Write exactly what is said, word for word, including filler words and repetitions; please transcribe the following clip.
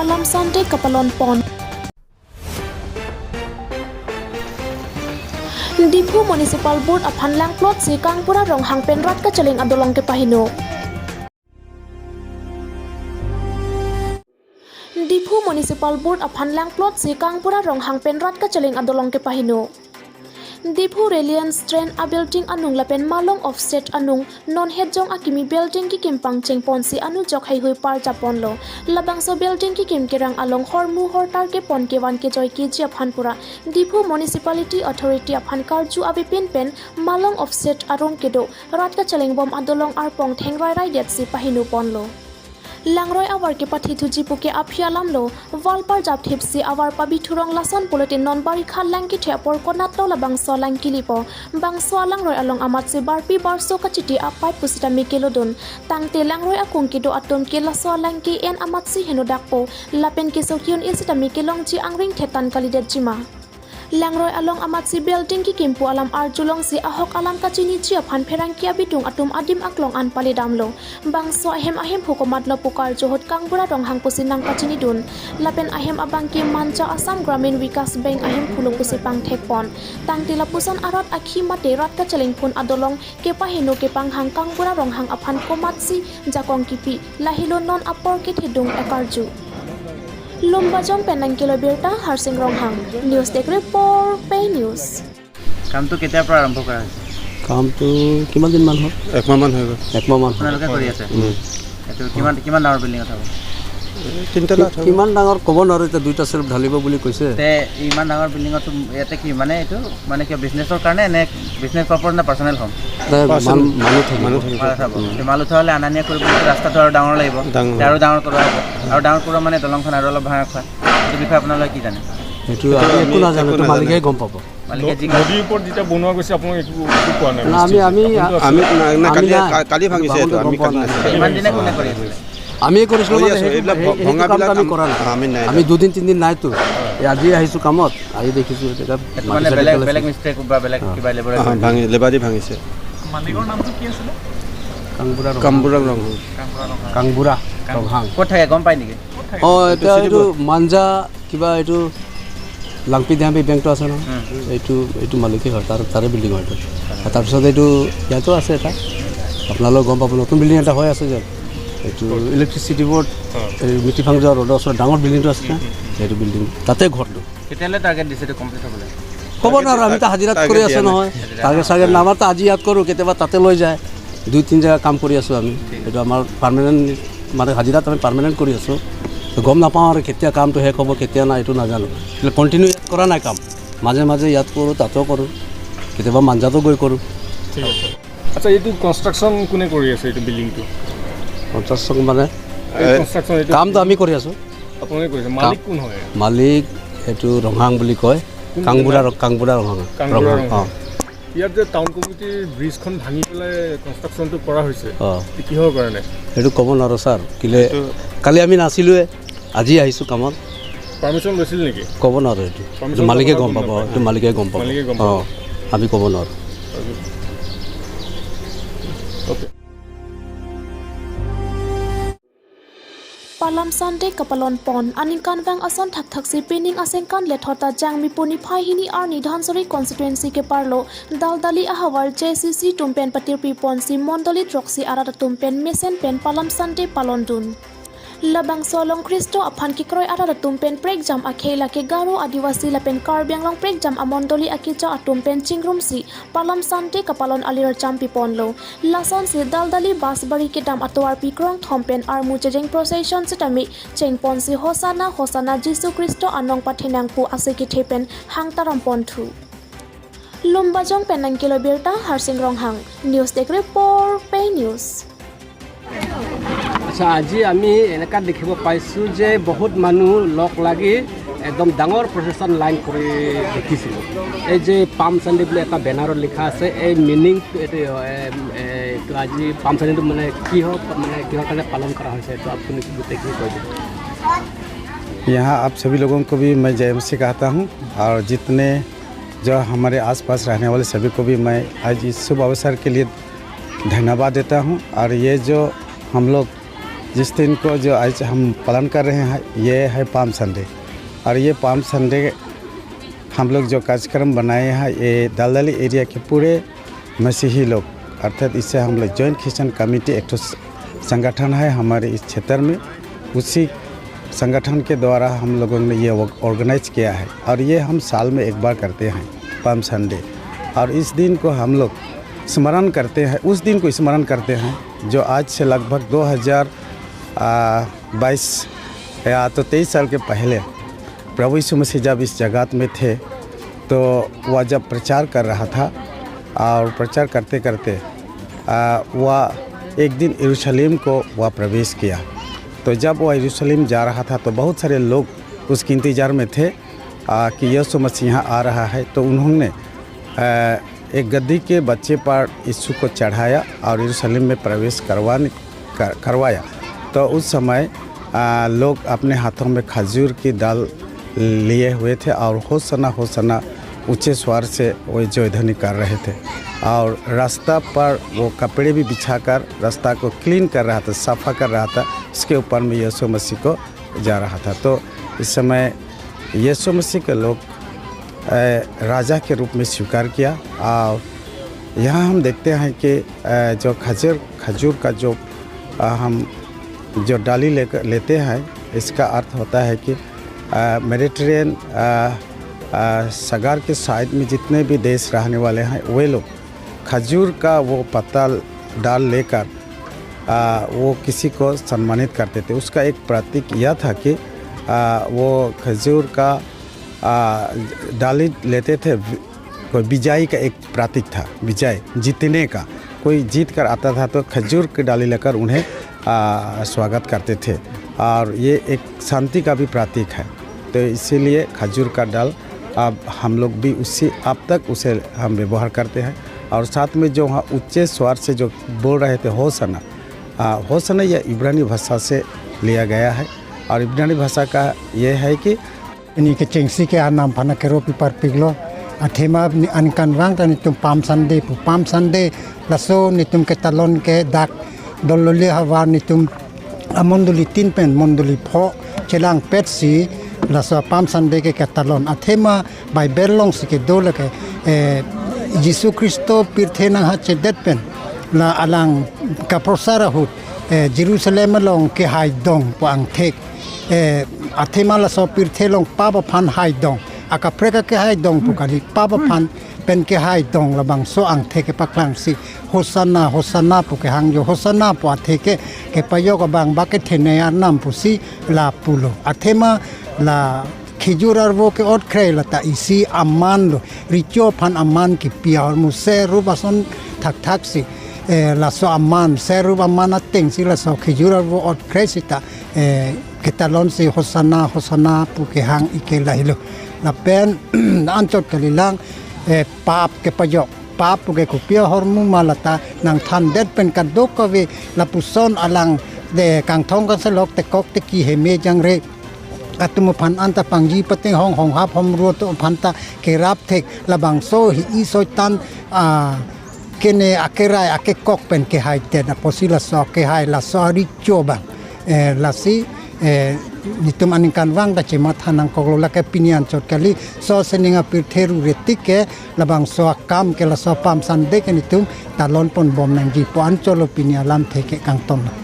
Palam Sunday kapalon pon. Diphu Municipal Board aphan langplot si Kangbura Ronghang pen rat kacheleng adolong kepaheno. Diphu Municipal Board aphan langplot si Kangbura Ronghang pen rat kacheleng adolong kepaheno. Diphu Reliance Trend a-building anung lapen Malong Offset anung non hetjong akimi building kekim pangcheng ponsi anujok heihui parjap ponlo. Labangso building kekim kerang along hormu hortar kepon kevan kejoi keji aphan pura Diphu Municipality Authority aphan karju avepin pen Malong Offset arong kedo rat kacheleng bom adolong arpong thengrai rai detsi paheno ponlo. Langroi avar kepathi thuji puke aphi alamlo, wall parjap thipsi avar pabi thurong lason pulote non barikha lang kethe apor konatlo labangso alang kelipo. Bangso alangroi along amatsi barpi barso kachiti apipe pusitame kelodun. Tangte langroi akung kedo atum ke laso alang ke-en amatsi henodakpo. Lapen keso ki-un-e sitame kelongji angring thetan kalidetjima. Langroi along amatsi building kekim pu alam arjulongsi ahok alam kachiniji aphan pherangke abidung atum adim aklong an paledamlo. Bangso ahem ahemphu komatlo pu karju ahut Kangbura Ronghang pusi nangpachinidun. Lapen ahem abangke Manja Assam Gramin Vikas Bank ahemphulo pusi pangthek pon. Tangte lapuson arat akhi mate rat kacheleng phun adolong kepaheno kepanghang Kangbura Ronghang aphan komatsi jakong kipi, lahelo non apor kethedung ekarju. Lumbajong pen nangkelo birta Harsing Ronghang, News Desk Report, Pei News. কামটো কেতিয়াৰ পৰা আৰম্ভ কৰা হৈছে? কামটো কিমান দিনমান হ'ল? একমাহমান হৈ গ'ল। একমাহমান হ'ল। আপোনালোকে কৰি আছে? উম। এইটো কিমান, কিমান ডাঙৰ বিল্ডিং উঠাব? এই তিনিতলা কি-, উঠাব। কিমান ডাঙৰ ক'ব নোৱাৰো, এতিয়া দুইটা চেল্ফ ঢালিব বুলি কৈছে। তে ইমান ডাঙৰ বিল্ডিঙতো ইয়াতে কি মানে এইটো মানে কিয় বিজনেছৰ কাৰণে নে বিজনেছ পাৰ্পজ নে পাৰ্চনেল হ'ম? নাই, পাৰ্চনেল। মান-, মানুহ থাকিব। মানুহ থাকিব। মাল উঠাব। উম। তে মাল উঠালে অনা নিয়া কৰিবলৈ ৰাস্তাটো আৰু ডাঙৰ লাগিব। ডাঙৰ। তে আৰু ডাঙৰ কৰা হ'ব। আৰু ডাঙৰ কৰা মানে দলংখন আৰু অলপ ভাঙা খোৱা। এইটো বিষয়ে আপোনালোকে কি জানে? সেইটো সেইটো আমি একো আমি নাজানো, একো এইটো নাজানো। মালিকেহে গম পাব। মালিকে ন-, যি নদীৰ ওপৰত যেতিয়া বনোৱা গৈছে, আপোনালোকে একো, একো কোৱা নাই? না, আমি, আমি, আপুনি তো আমি না-, না, আমি কালি, নাই। কা-, কালি ভাঙিছে এইটো, বামুণটো আমি গম পোৱা কালি নাই। নাছিলো। ইমান দিনে কোনে কৰি আছিলে? আমি কৰিছিলো কৰি মানে আছো, সেইটো, এইবিলাক সেই, ভ-, সেইটো কামটো ভঙাবিলাক আমি আম-, কৰা নাই। আমি নাই আমি কৰা। দুদিন, তিনিদিন নাইতো। এই আজি আহিছো কামত, আহি দেখিছো এতিয়া এইটো মানে মাটি চাটি বেলেগ, পেলাইছে। বেলেগ মিস্ত্ৰীয়ে বা বেলেগ অ। কিবা লেবাৰে অ, কৰি ভাঙি-, লেবাৰী ভাঙিছে। মালিকৰ নামটো কি আছিলে? কাংবুঢ়া ৰংহাং। কামবুঢ়া ৰংহাং। কাংবুঢ়া কাং-, ৰংহাং। ক'ত থাকে গম পায় নেকি? অ, এইটো এতিয়া চিটি এইটো বৰ্ড। মাঞ্জা কিবা এইটো লাংপি ধামপি বেংকটো আছে ন? উম। এইটো, এইটো মালিকেই হয়, তাৰ, তাৰে বিল্ডিং হয় এইটো। আৰু তাৰপিছত এইটো ইয়াতো আছে এটা, আপোনালোকে গম পাব, নতুন বিল্ডিং এটা হৈ আছে যে এইটো ইলেক্ট্ৰিচিটি বৰ্ড, অ। এই মিটিফাংজা ৰোডৰ ওচৰত ডাঙৰ বিল্ডিংটো আছে ন? উম, উম, উম। সেইটো বিল্ডিং, তাতে ঘৰটো। কেতিয়ালৈ টাৰ্গেট দিছে এইটো কমপ্লিট হ'বলৈ? ক'ব নোৱাৰো, আমি তো হাজিৰাত টাৰ্গেট কৰি দিয়া আছো নাই। নহয়। হাজিৰা। টাৰ্গেট চাৰ্গেট নাই, আমাৰ তো আজি ইয়াত কৰো, কেতিয়াবা তাতে লৈ যায়। দুই তিনি জেগা কাম কৰি আছো আমি। ঠিক। এইটো আমাৰ পাৰ্মানেণ্ট, মানে হাজিৰাত আমি পাৰ্মানেণ্ট কৰি আছো। তো গম নাপাওঁ আৰু কেতিয়া কামটো শেষ হ'ব, কেতিয়া নাই, এইটো নাজানো। কিন্তু কণ্টিনিউ ইয়াত কৰা নাই কাম। মাজে মাজে ইয়াত কৰো, তাতো কৰো, কেতিয়াবা মাঞ্জাতো গৈ কৰো। ঠিক আছে। আচ্ছা, এইটো কনষ্ট্ৰাকশ্যন কোনে কৰি আছে, এইটো বিল্ডিংটো? কনষ্ট্ৰাকশ্যন মানে এই এ, কনষ্ট্ৰাকশ্যন এইটো কামটো আমি কৰি আছো। আপোনালোকে কৰিছে? মালিক কাম-, কোন হয়? মালিক এইটো ৰংহাং বুলি কয়। কোন কাংবুঢ়া জেগা? ৰ-, কাংবুঢ়া ৰংহাং। কাংবুঢ়া ৰংহাং, ৰংহাং। অ। ইয়াত যে টাউন কমিটিৰ ব্ৰিজখন ভাঙি পেলাই কনষ্ট্ৰাকশ্যনটো কৰা হৈছে, অ। এইটো কিহৰ কাৰণে? সেইটো ক'ব নোৱাৰো ছাৰ, কিলে এইটো কালি আমি নাছিলোৱে, আজি আহিছো কামত। পাৰ্মিশ্যন লৈছিল নেকি? ক'ব নোৱাৰো এইটো। পাৰ্মিশ্যন এইটো মালিকে ল'ব গম পাব, নাপায়। এইটো মালিকে গম পাব। মালিকে গম পাব। অ, আমি ক'ব নোৱাৰো। Okay. Palam Sunday kapalon pon, aningkanvang ason thakthaksi pining asengkan lethot ta Jangmi pu niphai hini arni Dhansiri constituency keparlo Daldali ahavar J C C atum pen patirpi ponsi mondoli throksi arat atum pen mesen pen Palam Sunday palondun. Labangso along Khristo aphan kekroi arat atum pen prekjam akhei lake Garo, Adivasi lapen Karbi Anglong prekjam amondoli akeja atum pen chingrumsi Palam Sunday kapalon alir champi ponlo. Lasonsi Daldali Basbari kedam atovarpi krongthom pen armu chejeng procession sitame chengponsi Hosanna, Hosanna, Jisu Khristo anong pathenang pu ase kethe pen hangtaram ponthu. Lumbajong pen nangkelo birta Harsing Ronghang, News Desk Report, Pei News. আচ্ছা, আজি আমি এনেকা দেখিব পাইছোঁ যে বহুত মানুহ লগ লাগি একদম ডাঙৰ প্ৰচেছন লাইন কৰি দেখিছিলোঁ। এই যে পাম চানডে বুলি এটা বেনাৰত লিখা আছে, এই মিনিং এইটো, এ, এ, এইটো আজি পাম চানডেটো মানে কি হওক, মানে কিহৰ কাৰণে পালন কৰা হৈছে, এইটো আপুনি গোটেইখিনি কৈ দিব। यहाँ आप सभी लोगों को भी मैं जय मसीह कहता हूँ, और जितने जो हमारे आसपास रहने वाले सभी को भी मैं आज इस शुभ अवसर के लिए धन्यवाद देता हूँ। और ये जो हम लोग जिस दिन को जो आज हम पालन कर रहे हैं, ये है पाम संडे। और ये पाम संडे हम लोग जो कार्यक्रम बनाए हैं, ये दलदली एरिया के पूरे मसीही लोग, अर्थात इससे हम लोग जॉइंट क्रिश्चियन कमेटी एक ठो स-, संगठन है हमारे इस क्षेत्र में। उसी संगठन के द्वारा हम लोगों ने ये वर्क ऑर्गेनाइज किया है और ये हम साल में एक बार करते हैं, पाम संडे। और इस दिन को हम लोग स्मरण करते हैं, उस दिन को स्मरण करते हैं जो आज से लगभग दो हज़ार, आ, बाईस या तो तेईस साल के पहले प्रभु यीशु मसीह जब इस जगत में थे, तो वह जब प्रचार कर रहा था और प्रचार करते करते, आ, वह एक दिन यरूशलेम को वह प्रवेश किया। तो जब वह यरूशलेम जा रहा था, तो बहुत सारे लोग उसके इंतज़ार में थे, आ, कि यीशु मसीह यहाँ आ रहा है। तो उन्होंने, आ, एक गदही के बच्चे पर यीशु को चढ़ाया और यरूशलेम में प्रवेश करवाने, कर, करवाया। तो उस समय, आ, लोग अपने हाथों में खजूर की डाल लिए हुए थे और होसन्ना, होसन्ना ऊंचे स्वर से वो जयध्वनि कर रहे थे। और रास्ता पर वो कपड़े भी बिछाकर रास्ता को क्लीन कर रहा था, सफा कर रहा था। उसके ऊपर में यीशु मसीह को जा रहा था। तो इस समय यीशु मसीह के लोग, अ, राजा के रूप में स्वीकार किया। और यहाँ हम देखते हैं कि, अ, जो खजूर, खजूर का जो, अ, हम जो डाली लेकर, लेते हैं, इसका अर्थ होता है कि, अ, मेडिटेरेनियन, अ, अ, सागर के साइड में जितने भी देश रहने वाले हैं, वे लोग खजूर का वो पत्ता डाल लेकर, आ, वो किसी को सम्मानित करते थे। उसका एक प्रतीक यह था कि, आ, वो खजूर का, आ, डाली लेते थे, वि-, कोई विजयी का एक प्रतीक था, विजय, जीतने का। कोई जीत कर आता था तो खजूर की डाली लेकर उन्हें, आ, स्वागत करते थे। और ये एक शांति का भी प्रतीक है। तो इसीलिए खजूर का डाल अब हम लोग भी उसी, अब तक उसे हम व्यवहार करते हैं। और साथ में जो वहाँ ऊंचे स्वर से जो बोल रहे थे, होसन्ना, आ, होसन्ना यह इब्रानी भाषा से लिया गया है। और इब्रानी भाषा का ये है कि Pini kechengsi ke anam aphan akero pi parpiklo. Athema ni aningkanvang ta netum Palm Sunday pu. Palm Sunday laso netum ketalon ke dak Dololi havar netum amondoli tin pen mondoli pho chelangpetsi laso Palm Sunday ke ketalon. Athema Bible alongsi kedo lake, eh, Jisu Khristo pirthe nanghachedet pen la alang kaprosar ahut, eh, Jerusalem along kehaidong pu angthek. Eh, athema laso pirthe along pap aphan haidong. Akaprek akehaidong pu kali, pap aphan pen kehaidong labangso angthek kepaklangsi Hosanna, Hosanna pu kehang jo, Hosanna pu athe ke, kepajok abang ba kethenei arnam pusi lapulo. Athema la khijur arvo ke-ot kre lata isi aman lo, recho aphan aman kipi ahormu ser rup ason thakthaksi, eh, laso aman, ser rup aman atengsi laso khijur arvo ot kre sita, eh, ketalonsi Hosanna, Hosanna pu kehang ike lahelo. Lapen anchot kalilang, eh, pap kepajok. Pap pu ke kopi ahormu ma lata nangthandet pen kadokave lapuson alang de kangthong kaselok tekok teki heme jangre atum aphan anta pangji patenghong honghap homru atum aphan ta kerap thek labangso hi-i soitan, ah, kene akerai akekok pen kehaidet apotsi laso kehai laso arecho abang. Eh, lasi, eh, netum aningkanvang ta chematha nangkoklo lake pini anchot kali, so sining apirthe rure tik ke labangso akam ke laso Palm Sunday ke netum talon ponbom nangji pu anchotlo pini alamthe ke kangton.